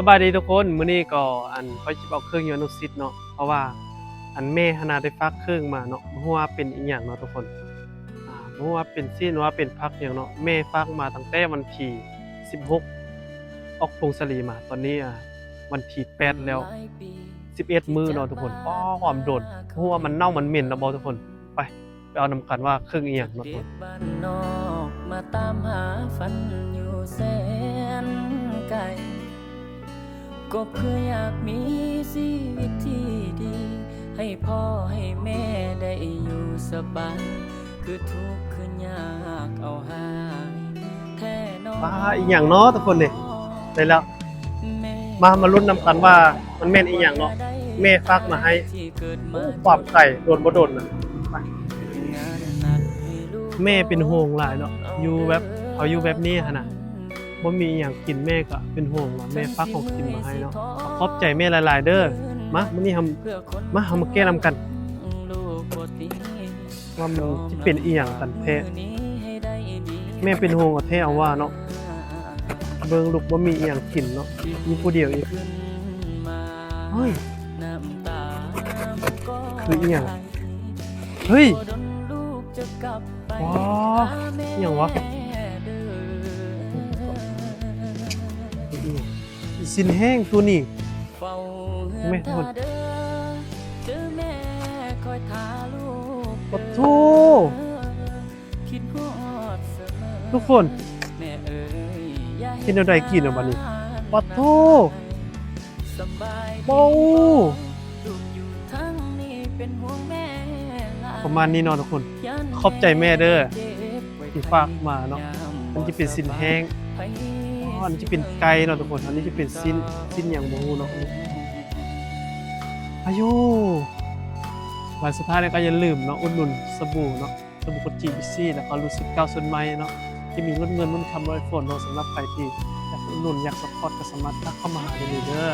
ສະບາຍດີທຸກຄົນ, ມື້ນີ້ກໍ ອັນ ຂ້ອຍຊິເອົາເຄື່ອງຢູ່ອະນຸສິດເນາະ, ເພາະວ່າ ອັນ ແມ່ຫັ້ນນະໄດ້ຝາກເຄື່ອງມາເນາະ, ບໍ່ຮູ້ວ່າເປັນອີ່ຫຍັງເນາະທຸກຄົນ. ອ່າ ບໍ່ຮູ້ວ່າເປັນຊີ້ນ ວ່າເປັນຜັກຫຍັງເນາະ, ແມ່ຝາກມາຕັ້ງແຕ່ວັນທີສິບຫົກ ອອກພົງສາລີມາ, ຕອນນີ້ ອ່າ ວັນທີແປດແລ້ວ, ສິບເອັດມື້ເນາະທຸກຄົນ. ອໍ ຫອມໂດນ, ບໍ່ຮູ້ວ່າມັນເນົ່າມັນເໝັນແລ້ວບໍ່ທຸກຄົນ. ໄປ ໄປເອົານຳກັນວ່າເຄື່ອງອີ່ຫຍັງເນາະ. ເດັກບ້ານນອກມາຕາມຫາຝັນຢູ່ແສນໄກ ກໍເພື່ອຢາກມີຊີວິດທີ່ດີ ໃຫ້ພໍ່ໃຫ້ແມ່ໄດ້ຢູ່ສະບາຍ ຄືທຸກຄືຍາກເອົາຫາຍແທ້ເນາະ. ປ້າ ອີ່ຫຍັງເນາະທຸກຄົນນີ້. ໄດ້ແລ້ວ ມາ ມາລຸ້ນນຳກັນວ່າມັນແມ່ນອີ່ຫຍັງເນາະ, ແມ່ຝາກມາໃຫ້. ໂອ້ ຄວາມໄກ ໂດນບໍ່ດົນນະ. ແມ່ເປັນຫ່ວງຫຼາຍເນາະ, ຢູ່ແບບ ເຮົາຢູ່ແບບນີ້ຫັ້ນນະ ບໍ່ມີອີ່ຫຍັງກິນ, ແມ່ກໍເປັນຫ່ວງວ່າແມ່ຝາກຂອງກິນມາໃຫ້ເນາະ. ຂອບໃຈແມ່ຫຼາຍໆເດີ້. ມາ ມື້ນີ້ເຮົາ ມາ ເຮົາມາແກະນຳກັນ ວ່າມັນຊິເປັນອີ່ຫຍັງກັນແທ້. ແມ່ເປັນຫ່ວງເອົາແທ້ເອົາວ່າເນາະ. ເບິ່ງລູກບໍ່ມີອີ່ຫຍັງກິນເນາະ, ມີຜູ້ດຽວອີກ. ເຮີ້ຍ ຄືອີ່ຫຍັງ? ເຮີ້ຍ ວ້າ ອີ່ຫຍັງວະ? ຊີ້ນແຫ້ງໂຕນີ້. ແມ່ນ ປະໂທ ທຸກຄົນ ເຮັດແນວໃດກິນເອົາບາດນີ້? ປະໂທ ໂອ້ ປະມານນີ້ເນາະທຸກຄົນ. ຂອບໃຈແມ່ເດີ້ ທີ່ຝາກມາເນາະ. ອັນນີ້ຈະເປັນຊີ້ນແຫ້ງ, ອໍ ອັນນີ້ຈະເປັນໄກ່ເນາະທຸກຄົນ, ອັນນີ້ຈະເປັນຊີ້ນ ຊີ້ນຫຍັງບໍ່ຮູ້ເນາະ. ອາໂຢ ແລະ ສຸດທ້າຍນີ້ກໍຢ່າລືມເນາະ ອຸດໜູນສະບູເນາະ, ສະບູໂຄຈິ ບີຊີ ແລ້ວກໍລູຊິດເກົ່າຊຸດໃໝ່ເນາະ ທີ່ມີລຸ້ນເງິນລຸ້ນຄຳລຸ້ນໄອໂຟນເນາະ. ສຳລັບໃຜທີ່ຢາກອຸດໜູນ ຢາກຊັບພອດ ກໍສາມາດທັກເຂົ້າມາຫາໄດ້ເລີຍເດີ້.